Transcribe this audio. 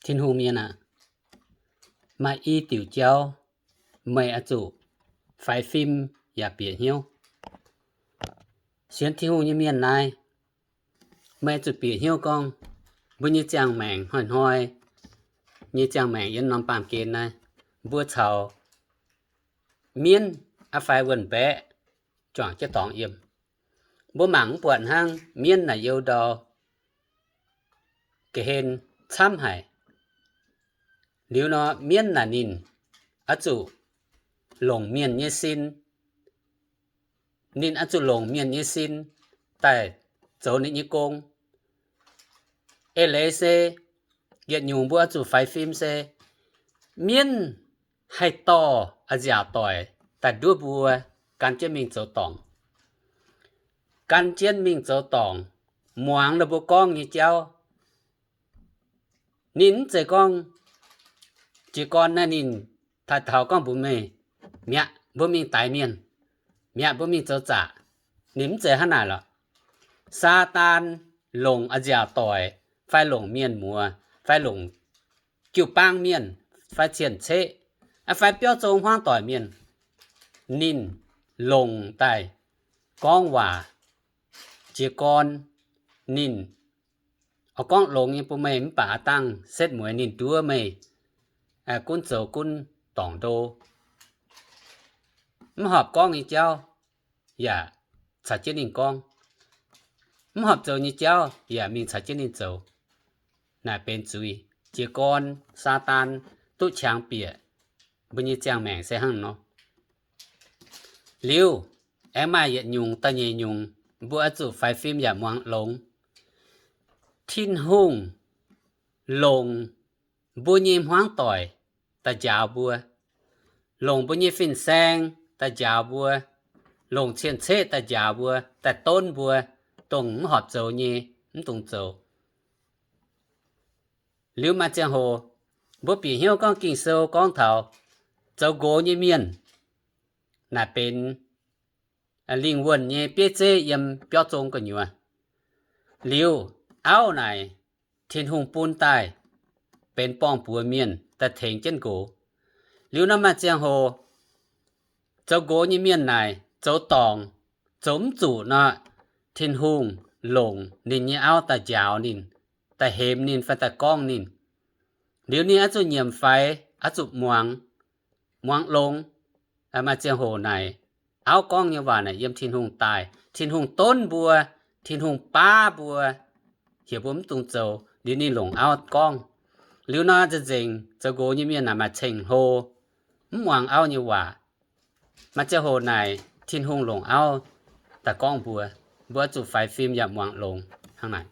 Tin-Hungh mienh aah! Maaih i diuc jauv meih oix zuqc faix fim yaac bieqc hnyouv. Sienx Tin-Hungh nyei mienh naaiv, meih oix zuqc bieqc hnyouv gorngv, mbuo nyei ziangh maengc hnoi-hnoi nyei ziangh maengc yiem norm baamh gen naaiv, mbuo caux mienv aqv fai wuonh mbaeqv juangc jienv dorngx yiem. Mbuo mangc mv buatc hnangv, mienv naaic you ndau ga'hlen camv haic. Liuz nor, mienv naaic ninh oix zuqc longc mienh nyei sin. Ninh oix zuqc longc mienh nyei sin daaih zoux ninh nyei gong. Eix leiz se, yietc nyungc mbuo oix zuqc faix fim se, mienv haih dorh a'nziaauc doic daaih nduov mbuo gan jienv mingh zoux dorngc. Gan jienv mingh zoux dorngc, muangx ninh mbuo gorngv nyei jauv. Ninh mv zeiz gorngv, jiez gorn naaiv ninh taux taux gorngv mbuox meih, mi'aqv, mbuo mingh daix mienh, mi'aqv, mbuo mingh zoux zaqc. Ninh mv zeiz hnangv naaic lorqc. Saadaan longc a'nziaauc doic, fai longc mienh muoz, fai longc jiu-baang mienh, fai cien-ceqv, fai biauv zong hmuangv doic mienh, ninh longc daaih gorngv waac. Jiez gorn ninh oix gorngv longx nyei bun meih, mv baac aav dangh setv mueiz ninh nduov meih gunv zoux gunv dorngc ndo. Mv horpc gorngv nyei jauv yaac caux jienv ninh gorngv. Mv horpc zoux nyei jauv yaac mingh caux jienv ninh zoux. Naaic benx zuiz. Jiez gorn Saadaan duqv qangx bieqc mbuo nyei ziangh maengc se hnangv nor. Liuz, aengx maaih yietc nyungc da'nyeic nyungc, mbuo oix zuqc faix fim yaac muangx longx. Tin-Hungh longc mbuo nyei hmuangv doic daaih njaaux mbuo, longc mbuo nyei fin-saeng daaih njaaux mbuo, longc cien-ceqv daaih njaaux mbuo, daaih donv mbuo, dongh mv horpc zoux nyei, mv dungx zoux. Liuz maaih ziangh hoc mbuo bieqc hnyouv gorngv Ging-Sou gorngv taux zoux nqox nyei mienh, naaic benx lingh wuonh nyei bieiv zeiv yiem biauv zong gu'nyuoz. Liuz, auv naaic Tin-Hungh bun daaih benx borng-buoz mienh daaih tengx jienv nqox. Liuz nor maaih ziangh hoc zoux nqox nyei mienh naaic zoux dorngc, zoux mv zuqc nor, Tin-Hungh longc ninh nyei auv daaih njaaux ninh, daaih hemx ninh fai daaih gorngv ninh. Liuz ninh oix zuqc nyiemc faix, oix zuqc muangx, muangx longx. Maaih ziangh hoc naaic, auv gorngv nyei waac naaic yiem Tin-Hungh daaih. Tin-Hungh donv mbuo, Tin-Hungh baav mbuo, heuc mbuo mv dungx zoux. Liuz ninh longc auv gorngv. Liuz nor nzengc-nzengc zoux nqox nyei mienh naaic maaih ceng-hlo, mv muangx auv nyei waac. Maaih ziangh hoc naaic Tin-Hungh longc auv daaih gorngv mbuo. Mbuo oix zuqc faix fim yaac muangx longx hnangv naaic.